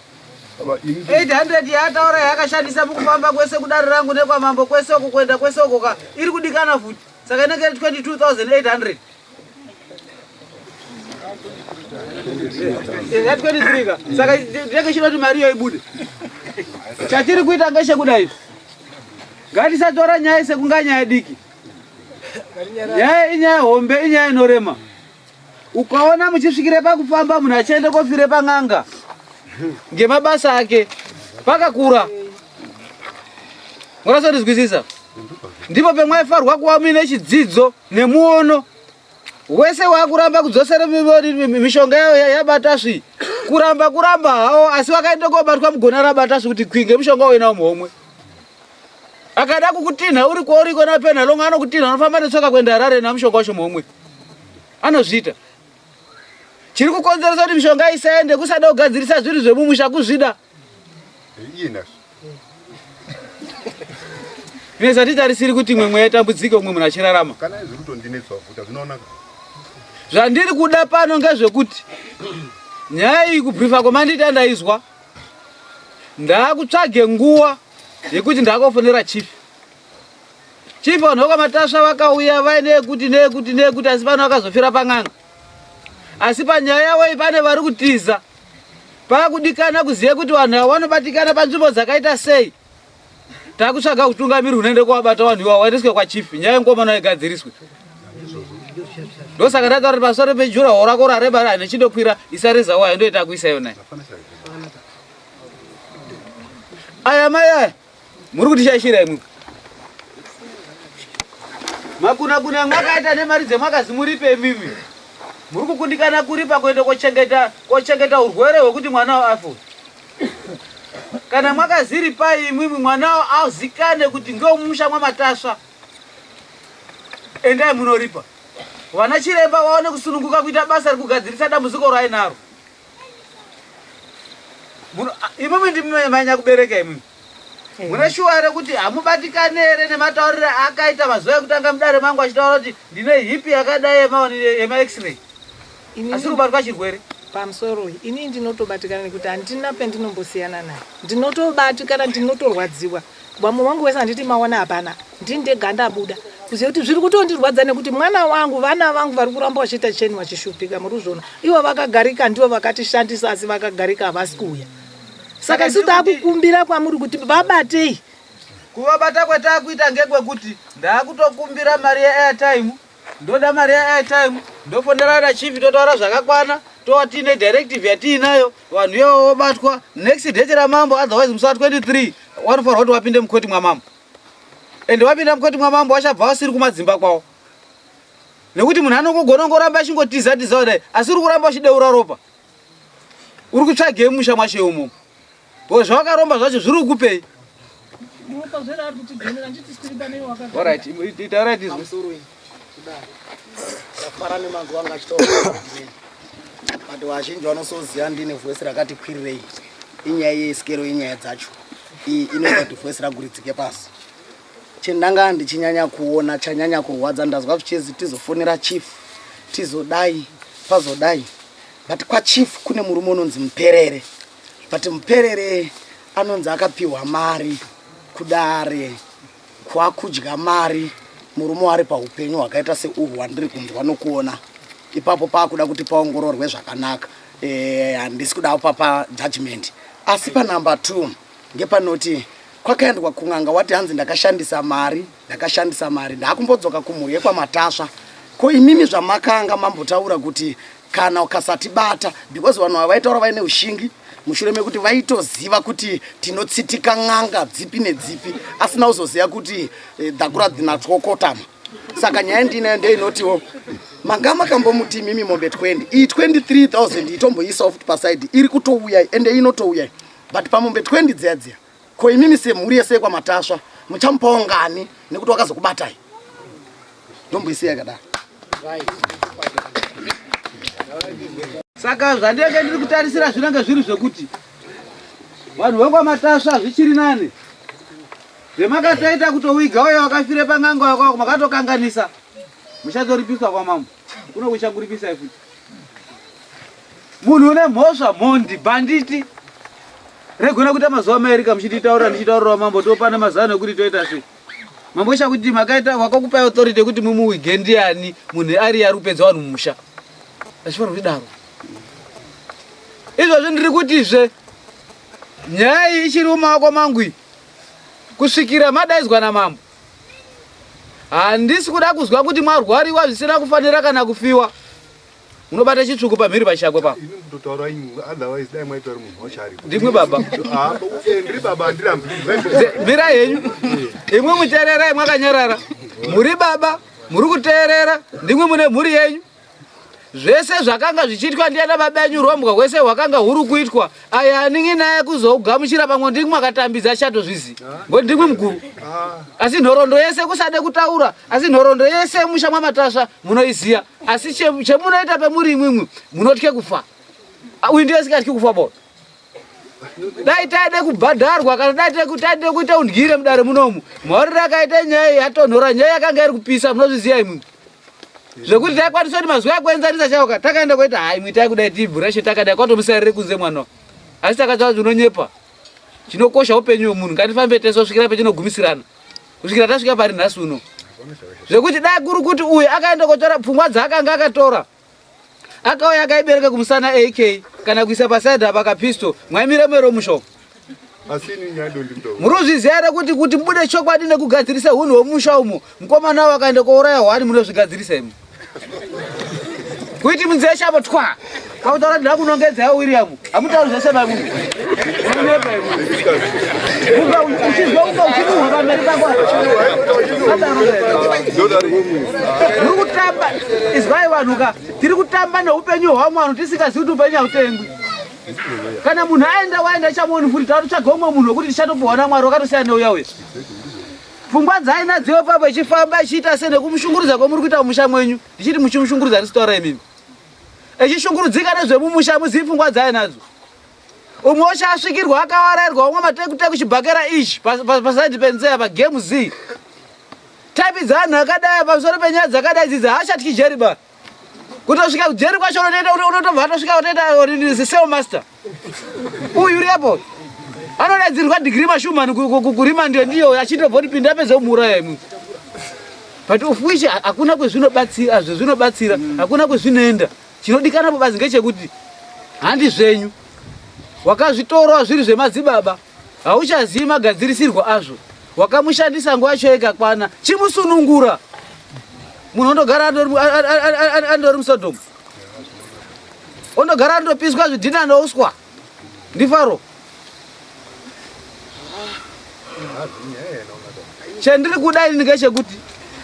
800 yaataura yaakashandisa mukufamba kwese kudare rangu nekwamambo kwese uko kuenda kwese uko ka iri kudikana futi. Saka inenge iri 22,800. Ya 23 ka. Saka ndinenge chida kuti mari iyo ibude. Chatiri kuita ngechekudai. Ngatisatora nyaya sekunga nyaya diki. Nyaya inyaya hombe, inyaya inorema. Ukaona muchisvikire pakufamba munhu achienda kofire pan'anga ngemabasa ake pakakura. Murasondizwisisa? Ndipo pemwaifarwa kuva muine chidzidzo nemuono wese wakuramba kudzosera mishonga yayo yabatasvi kuramba kuramba hawo asi wakaenda kobatwa mugona rabatasvi kuti kwinge mushonga uinawo muhomwe akada kukutinha uri kwauri kona penhalonga anokutinha unofamba netsoka kuenda harare namushonga wacho muhomwe anozviita chiri kukonzeresa kuti mishonga isaende kusada kugadzirisa zvinhu zvemumusha kuzvida Nesa titarisiri kuti imwe mweya itambudzike umwe munhu achirarama. Kana izvi kutondinetsa futa zvinoonaka. Zvandiri kuda pano ngezvekuti nyaya iyi kubriefa kwamandiita ndaizwa. Ndakutsvage nguwa yekuti ndakofonera chief. Chief vanhu vekwaMatasva vakauya vaine yekuti neyekuti neyekuti asi pano vakazofira pan'anga. Asi panyaya yavo iyi pane vari kutiza. Pakudikana kuziva kuti vanhu ava vanobatikana panzvimbo dzakaita sei. Takutsvaga utungamiri hunoenda kuvabata vanhu iwavo vaendeswe kwachief nyaya yengomana igadziriswe. Ndosaka ndataura kuti pamusoro pejura rako rareba rane chindokwira isareza wayo ndoita kuisa yona. Aya mai aya muri kutishaishira imwi. Makuna kuna mwakaita nemari dzemwakazi muripe imimi. Muri kukundikana kuripa kuenda kochengeta kochengeta urwere hwekuti mwana afe. Kana mwakaziripai imwimwi mwana azikane kuti ngewemumusha mwamatasva. Endai munoripa. Vana chiremba vaone kusununguka kuita basa rekugadzirisa dambudziko rainaro. Imwimwi ndimi manya kubereka imwimwi. Eh. Mune shuwa here kuti hamubatikane here nemataurire akaita mazuva ekutanga mudare mangu achitaura kuti ndine hipi yakadai yema-x-ray asi kubatwa chirwere pamusoro ini ndinotobatikana nekuti handina pendinombosiyana naye ndinotobatikana ndinotorwadziwa vamwe vangu vese handiti maona hapana ndini ndega ndabuda kuziva kuti zviri kutondirwadza nekuti mwana wangu vana vangu vari kuramba vachiita cheni vachishupika muri kuzviona ivo vakagarika ndivo vakatishandisa asi vakagarika havasi kuuya saka isu takukumbira kwamuri kuti vabatei kuvabata kwatakuita ngekwekuti ndakutokumbira mari yeairtime ndoda mari yeairtime ndofonera na chief totaura zvakakwana towa tiine directive yatiinayo vanhu ivo vobatwa next date ramambo otherwise musi wa 23 wanofanirwa kuti wapinde mukoti mwamambo ende wapinda mukoti mwamambo wachabva wasiri kumadzimba kwawo nekuti munhu anongogona ngoramba achingotiza tiza kudai asi uri kuramba uchideura ropa uri kutsvagei musha mwacho imomo because zvawakaromba zvacho zviri kukupei Ndafara nemanzwi anga achitaura but vazhinji vanosoziva ndine voice rakati kwirirei inyaya yesikero yenyaya dzacho iyi inoita kuti voice raguridzike pasi chendanga ndichinyanya kuona chanyanya kurwadza ndazwa zvichizi tizofonera chief tizodai pazodai but kwachief kune murume unonzi muperere but muperere anonzi akapiwa mari kudare kwakudya mari murume wari paupenyu hwakaita seuhwu hwandiri kunzwa nokuona ipapo paakuda kuti paongororwe zvakanaka eh, handisi kuda papa judgment asi panumber t ngepanoti kwakaendwa kun'anga wati hanzi ndakashandisa mari ndakashandisa mari ndakumbodzoka kumhuri yekwamatasva ko imimi zvamakanga mambotaura kuti kana ukasatibata because vanhu ava vaitaura vaine ushingi mushure mekuti vaitoziva kuti tinotsitika n'anga dzipi nedzipi asina kuzoziva kuti eh, dhakura dzinatyokotama saka nyaya ndinayo ndeinotiwo manga makambomuti imimi mombe 20 iyi 23000 itomboisawo futi pasaidi iri kutouya ende inotouya but pamombe 20 dziya dziya ko imimi semhuri yese yekwaMatasva muchamupawo ngani nekuti wakazokubatai ndomboisiya yakadaro saka zvandenge ndiri kutarisira zvinenge zviri zvekuti vanhu vekwaMatasva zvichiri nani zvemakatoita kutowiga uyo wakafire pan'anga wako makatokanganisa. Muchatoripiswa kwamambo. Kuno kuchakuripisai futi. Munhu une mhosva mhondi bhanditi. Regona kuita mazuva maerika muchititaura ndichitaurira mambo topana mazano ekuti toita sei. Mambo chakuti makaita wakakupai authority yekuti mumuwige ndiani munhu ari ari kupedza vanhu mumusha. Achifanira kudaro. Izvozvi ndiri kutizve nyaya iyi ichiri mumaoko mangu iyi kusvikira madaidzwa namambo. Handisi kuda kuzwa kuti mwarwariwa zvisina kufanira kana kufiwa. Munobata chitsvuku pamhiri pachakwe pa. Ini kutotaura ini otherwise dai mwaitaura munhu wacho aripo. Ndimwi baba. Ah, eh, ndiri baba handirambi. Mirai henyu. Imwi muteererai mwakanyarara. Muri baba, muri kuteerera, ndimwi mune mhuri yenyu. Zvese zvakanga zvichiitwa ndiana baba enyu rombwa hwese hwakanga huri kuitwa aya anin'ina aya kuzougamuchira pamwe ndimwi mwakatambidza achatozvizi ngoti ndimwi mukuru. Asi nhoroondo yese kusade kutaura, asi nhoroondo yese yemusha mwamatasva munoiziya. Asi chemunoita pemuri imwimwi munotye kufa. Uyu ndiye asingatyi kufa bo. Dai taide kubhadharwa kana dai taide kuita undyire mudare munomu. Mhaurire akaita nyaya iyi yatonhora nyaya yakanga iri kupisa munozviziva imwimwi. Zvekuti taikwanisa kuti mazuva ekuenzanisa chaiwo ka takaenda koita hai imwi taikudai tibhurashe takadai kwatomusarire kunze mwana. Asi takataura kuti unonyepa. Chinokosha upenyu hwemunhu ngatifambe tese kusvikira petinogumisirana. Kusvikira tasvika pari nhasi uno. Zvekuti dai kuri kuti uyu akaenda kotora pfungwa dzaakanga akatora akauya akaibereka kumusana AK kana kuisa pasaidhi apa kapisto mwaimira mwero mushoko. Muri kuzviziva here kuti kuti mubude chokwadi nekugadzirisa hunhu hwemusha umo mukomana wavo akaenda kouraya hwani munozvigadzirisa imi kuiti munzee chavo twa kwakutaura ndida kunongedza ya William hamutauri zvese mai munhu unonyepa imi unga uchizwa unga uchinuhwa pamberi pako muri kutamba izwai vanhu ka tiri kutamba neupenyu hwamwe vanhu tisingazivi kuti upenyu hautengwi Kana munhu aenda waenda chamuoni futi takutsvaga umwe munhu wekuti tichatopuhwa naMwari wakatosiyana neuya uya. Pfungwa dzaainadzo ipapo ichifamba ichiita se nekumushungurudza kwamuri kuita mumusha mwenyu ndichiti muchimushungurudza handisi kutaura imimi. Echishungurudzika nezvemumusha muzivi pfungwa dzaainadzo. Umwe wacho asvikirwa akawarairwa umwe matekuteku chibhakera ichi pasaidi penzeya pagame z. Type dzeanhu akadai pamusoro penyaya dzakadai dzidzi haachatyi jeri ba. Kutosvika kujeri kwacho unotoita unotobva atosvika utoita cell master. Uyu uri apo. Anodaidzirwa degree mashumani kurima ndiyo ndiyo achitobva kuti pinda apedze kumuuraya imwe. But of which hakuna kwezvinobatsira zvezvinobatsira hakuna kwezvinoenda. Chinodikana pabazi ngechekuti handi zvenyu. Wakazvitora zviri zvemadzibaba. Hauchazivi magadzirisirwo azvo. Wakamushandisa nguva yacho ikakwana. Chimusunungura. Munhu ondogara andori muSodom. Ondogara andopiswa zvidhina nouswa. NdiFaro. Chandiri kuda ini ngechekuti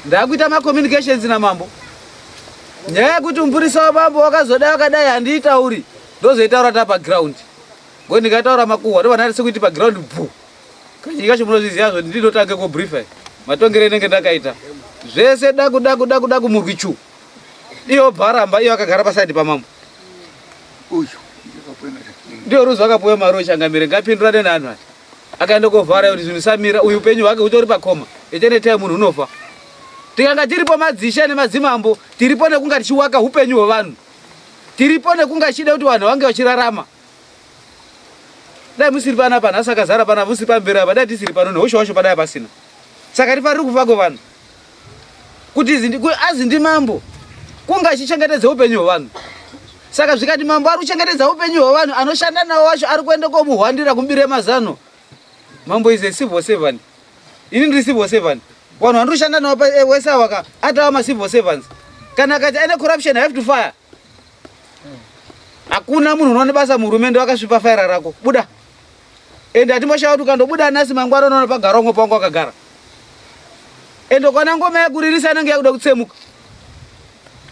ndakuita macommunications namambo. Nyaya yekuti mupurisa wamambo wakazodai wakadai handiitauri. Ndozoitaura tapa ground. Ngo ndikataura makuhwa ndobva ndati sekuiti pa ground bvu. Kazhinji kacho munozviziva zvo ndinotange ko briefer. Matongero enenge ndakaita. Zvese daku daku daku daku murwi chu. Iyo bvaramba iyo akagara pa side pamambo. Uyu ndiyo ruzi akapuwe mari ochangamire ngapindurane neanhu aya. Akaenda kovhara kuti zvinhu samira uyu upenyu hwake hutori pakoma. Etene time munhu unofa. Tikanga tiripo madzishe nemadzimambo tiripo nekunga tichiwaka upenyu hwevanhu. Tiripo nekunga tichida kuti vanhu vange vachirarama. Dai musiri panapa nhasi akazara panapa musiri pamberi apa dai tisiri pano neushe wacho padai pasina. Saka tifariri kufa kwevanhu. Kuti azi ndimambo kunga achichengetedza upenyu hwevanhu. Saka zvikati mambo ari kuchengetedza upenyu hwevanhu anoshanda nawo wacho ari kuenda komuhwandira kumubire mazano. Mambo is a civil servant. Ini ndiri civil servant. Vanhu vandiri kushanda navo wese ava ka atava ma civil servants. Kana akati aine corruption I have to fire. Hakuna munhu unoona basa muhurumende wakasvipa faira rako. Buda. Ende hatimboshaya kuti ukandobuda nhasi mangwana unoona pagara umwe pawanga wakagara. Ende ukaona ngoma yakuririsa inenge yakuda kutsemuka.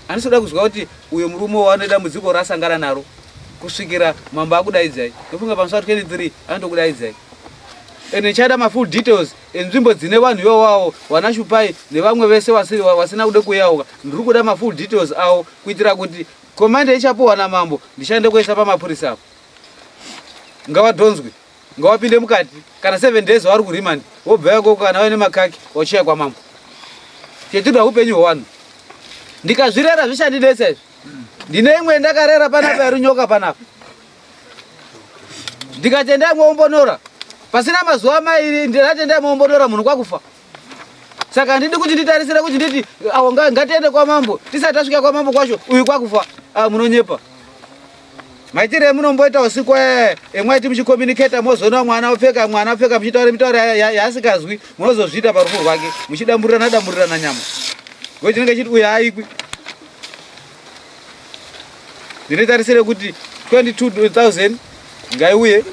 Handisi kuda kuzwa kuti uyo murume wane dambudziko raasangana naro kusvikira mambo akudaidzai. Ndofunga pamusi wa 23 anotokudaidzai. Ende ndichaida mafull details enzvimbo dzine vanhu iwawawo vana Shupai nevamwe vese vasina kuda kuyauka. Ndiri kuda mafull details avo kuitira kuti command ichapuhwa namambo ndichaenda kuisa pamapurisa apo. Ngavadhonzwe, ngavapinde mukati kana 7 days vari kuremand vobva ikoko kana vaine makaki vachiuya kwamambo. Chetinoda upenyu hwevanhu. Ndikazvirera zvichandinetsa izvi. Ndine imwe ndakarera panapa yarunyoka panapa. Ndikatenda imwe ombonora. Pasina mazuva mairi ndinatenda imwe ombonora munhu kwakufa. Saka handidi kuti nditarisire kuti nditi awo ngatiende kwamambo tisati tasvika kwamambo kwacho uyu kwakufa. Ah, munonyepa. Maitire emunomboita usiku aya emwaiti muchicommunicata mozoona mwana opfeka mwana opfeka muchitaura mitauro yaasikazwi munozozviita parufu rwake muchidamburirana damburirana nyama. Ngokuti chinenge chiti uyu haaikwi. Ndinotarisire kuti 22,000 ngaiuye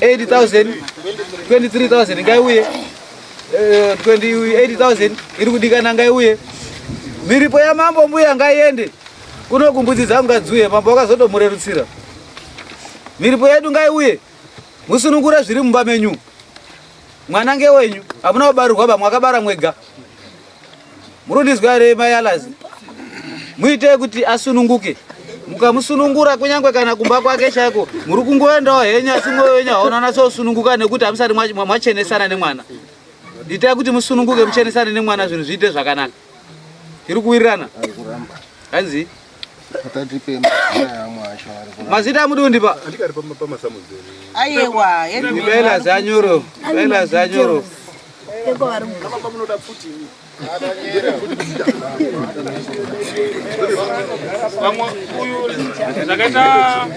80,000 23,000 ngaiuye 28,000 eh, iri kudikana ngaiuye miripo yamambo mbuya ngaiende kuno kumbudzi dzangu ngadziuye mambo wakazotomurerutsira miripo yedu ngaiuye musunungure zviri mumba menyu mwana ngewenyu hamuna kubarirwa ba mwakabara mwega murundizwa here mayalazi muite kuti asununguke mukamusunungura kunyange kana kumba kwake chaiko muri kungoendawo henyu asi mwoyo wenyu hauna natsosununguka nekuti hamusati mwachenesana nemwana itai kuti musununguke muchenesane nemwana zvinhu zviite zvakanaka tiri kuwirirana hanzi mazita amudi kundipa ayewa ibaila zanyoro ibaila zanyoro vamwe uyu zvakaita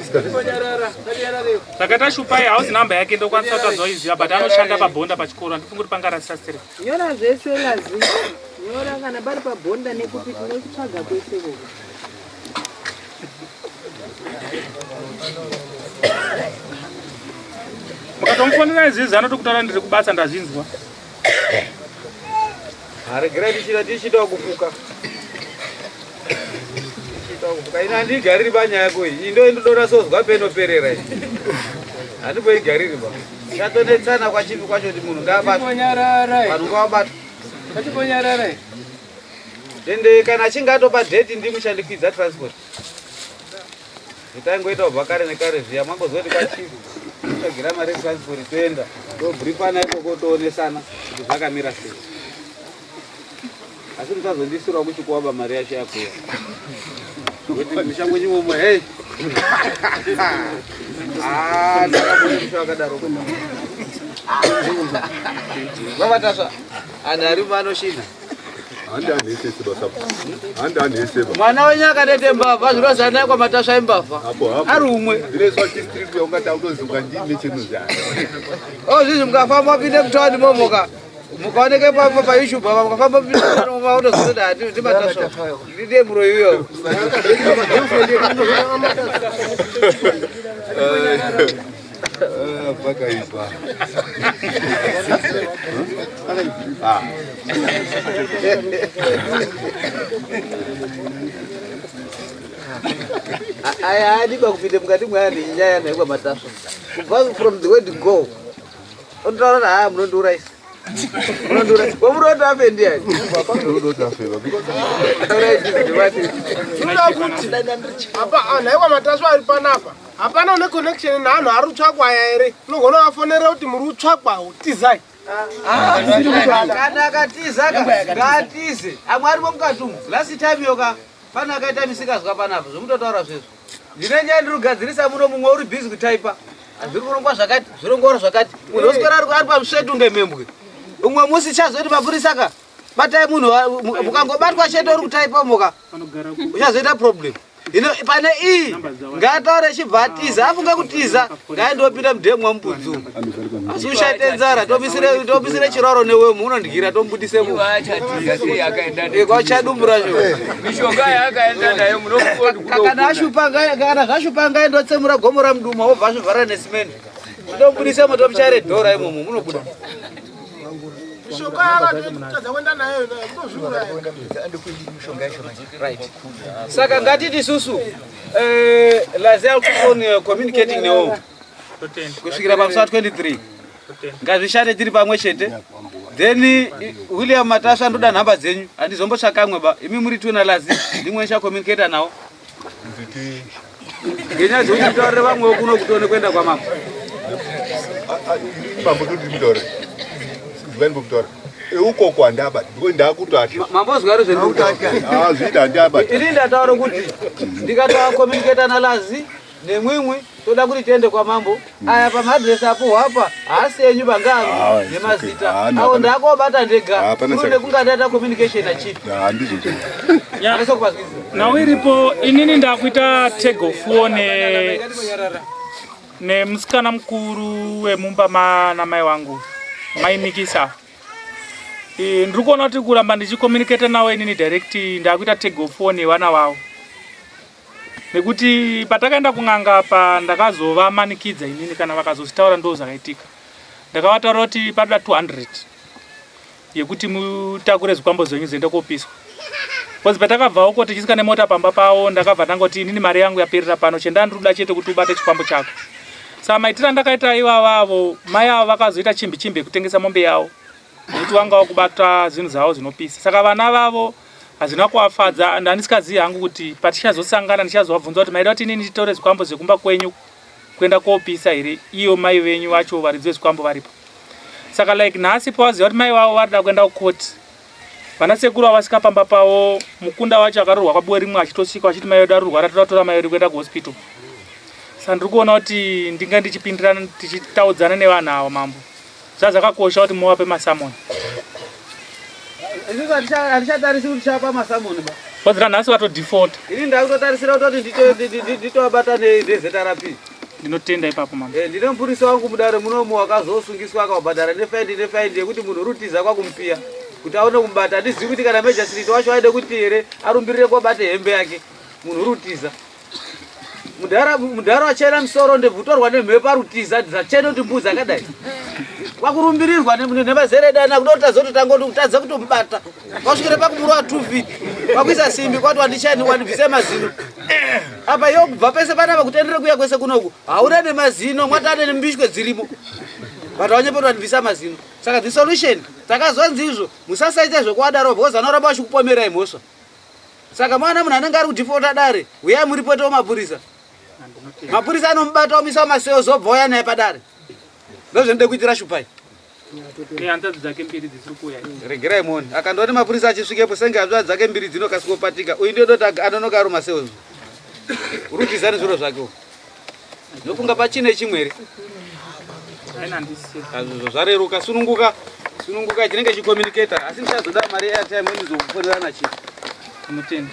zvakaita shupai hauzi namba yake ndokwanisa kutazoiziva but anoshanda pabhonda pachikoro handifungi kuti pangarasisa sere Nyora zvese lazi. Nyora kana pari pabhonda nekupi tinotsvaga kwese koko. Mukatomufonera izvizvi anotokutaura ndiri kubasa ndazvinzwa. Aregerai tichida tichida kufuka. Tichida kufuka. Ina handigariri panyaya yako iyi. Indo indoda sozwa penoperera iyi. Handimboigariri ba. Chatonetsana kwachipi kwacho kuti munhu ngaabatwe. Vanhu ngavabatwe. Ende kana achinge atopa date ndimi muchandikwidza transport. Zvitangoita kubva kare nekare zviya mangozoti kwachifu tsvagira mari transport toenda tobrifana ikoko toonesana kuti zvakamira sei. Asi musazondisirawo kuchikuwaba mari yacho yakuya. Kuti musha mwenyu momo hey. Ah, ndakabona musha wakadaro. Baba Tasva, anhu ari pano shina. Mwana wenyu akadete mbavha zvinozanai kwamatasva imbavha. Ari umwe. Oh, zvinhu mukafamba mapinde mutawuni momoka. Mukaoneke pamba pa YouTube apa mukafamba mautozotoda hati ndimatasva. Ndiye muroyi uyo. Pakaipa. Aya adiba kupinda mukati mweanhu nyaya naikwa matasva. Kubva from the word go. Unotaura kuti haa munondiurayisa. Munondiurayisa. Wamunoti afe ndiani? Zvinoda kuti apa anhu aiwa matasva ari panapa hapana une connection neanhu ari kutsvakwa aya here unogona vafonera kuti muri kutsvakwa tizai Kana akatiza ka ngaatize. Amwe arimo mukati umu. Last time yoka pane akaita misikazwa panapa zvomutotaura zvezvo. Ndine nyaya ndiri kugadzirisa muno mumwe uri busy kutaipa. Zviri kurongwa zvakati, zvirongwa zvakati. Munhu oswera ari pamusvetu kunge mhembwe. Umwe musi chazoti mapurisa ka batai munhu mukangobatwa chete uri kutaipa muka uchazoita problem. Hino pane iyi ngaataure chibva atiza afunga kutiza ngaendopinda mudhemu mwamupudzi umu. Asi uchaite nzara tomisire chiraro newe unondyira tomubudise mu. Kwachadumbura racho. Mishonga yaakaenda nayo munokuona Kana ashupa kana zvashupa ngaendotsemura gomo ramuduma wobva azvivhara nesimende. Tomubudise mo tomuchaire dhora imomo munobuda. mishonga yakatadza kuenda nayo kutozviuraya Right. Saka ngatiti isusu eh Lazia keep on communicating newo kusvikira pamusi wa 23 ngazvishande tiri pamwe chete then William Matasva ndoda nhamba dzenyu handizombotsvakamwe ba imi muri two naLazi ndimwe ndichacommunicata nawo ngenyaya dzekuti mutaurire vamwewo kuno kutione kuenda kwamambo Mambo toti mutaure. Zivani mutaure. Ukoko handabati because ndakutoatya. Mambozwa here zvendikutaura? Ah, zvida handabati. Ini ndataura kuti ndikataura communicate na Lazi nemwimwi toda kuti tiende kwamambo. Aya pamaadresi apuhwa apa haasi enyu bangangu Ah, it's nemazita. okay. Ah, no, Awo hapana- ndakobata ndega. Hapana Kuri chaka- nekunga ndaita communication na chief. Ah, ndizvo Handisi kupazwisisa. Nhau iripo inini ndakuita tag of war ne nemusikana mukuru wemumba namai wangu mai Nikisa. Ndiri kuona kuti kuramba ndichicommunicata nawo inini direct ndakuita tag of war nevana vavo, nekuti patakaenda kun'anga apa ndakazovamanikidza inini. Kana vakazozvitaura, ndo zvakaitika. Ndakavataura kuti panoda 200 yekuti mutakure zvikwambo zvenyu ziende kopiswa, because patakabva uko tichisvika nemota pamba pavo, ndakabva ndangoti inini mari yangu yaperera pano, chendandiri kuda chete kuti ubate chikwambo chako. Saka maitiro andakaita ivavavo, mai avo vakazoita chimbi chimbi yekutengesa mombe yavo nekuti vanga vakubata zvinhu zvavo zvinopisa. Saka vana vavo hazvina kuvafadza. Ndandisikazivi hangu kuti patichazosangana ndichazovabvunza kuti maida kuti inini nditore zvikwambo zvekumba kwenyu kuenda kopisa here, iyo mai venyu vacho varidzi vezvikwambo varipo. Saka like nhasi pawaziva kuti mai vavo varida kuenda kukoti, vana sekuru avasvika pamba pavo, mukunda wacho akarorwa kwabuwe rimwe achitosvika vachiti mai vedu arurwara, toda kutora mai vedu kuenda kuhospital. Saka ndiri kuona kuti ndinga ndichipindirana tichitaudzana nevanhu ava. Mambo, zvazvakakosha kuti muvape masummons. Isusu hatichatarisi kuti tichapa masummons ba. Wazira nhasi vatodefault. Ini ndakutotarisira kutoti nditovabata neZRP. Ndinotenda ipapo, mambo. Eh, ndine mupurisa wangu mudare munomu wakazosungiswa akabhadhara nefaindi yekuti munhu uri kutiza kwakumupiya kuti aone kumubata. Handizivi kuti kana magistrate wacho aide kuti here arumbirire kobate hembe yake munhu uri kutiza. Mudhara wachena musoro ndebvutorwa nemhepo arutiza dzachena kuti mbudzi akadai kwakurumbirirwa nemazere dana kuda kuti tazototanga kutomubata kwasvikire pakumurova 2 feet kwakuisa simbi kwati wandichani wandibvise mazino apa iwo kubva pese panapa kutendere kuya kwese kunoku hauna nemazino mwatane nembishwe dzirimo, but wanyepoti wandibvisa mazino. Saka the solution takazonzi izvo musasaita zvekuwadaro because vanoramba vachikupomerai mhosva. Saka mwana munhu anenge ari kudefaulta dare, uyai muripotewo mapurisa. Mapurisa anomubata omisa maseos obva uya naye padare. Ndozvinoda kuitira Shupai. Nehanzvadzi dzake mbiri dzisiri kuuya. Regerai muone akandoona mapurisa achisvikepo senge hanzvadzi dzake mbiri dzinokasikopatika. Uyu ndiyo doti anonoka ari maseos rutiza nezviro zvake. Ndofunga pachine chimwe here? Aina, handisi. Azvizvo zvareruka. Sununguka, sununguka, chinenge chicommunicata, asi ndichazoda mari yeairtime ndizokufonerana chii. Ndinotenda.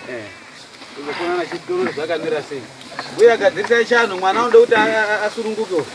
Kuzofonana chitoro zvakamira sei. Uye agadzirisai chano mwana unoda kuti asununguke uyu.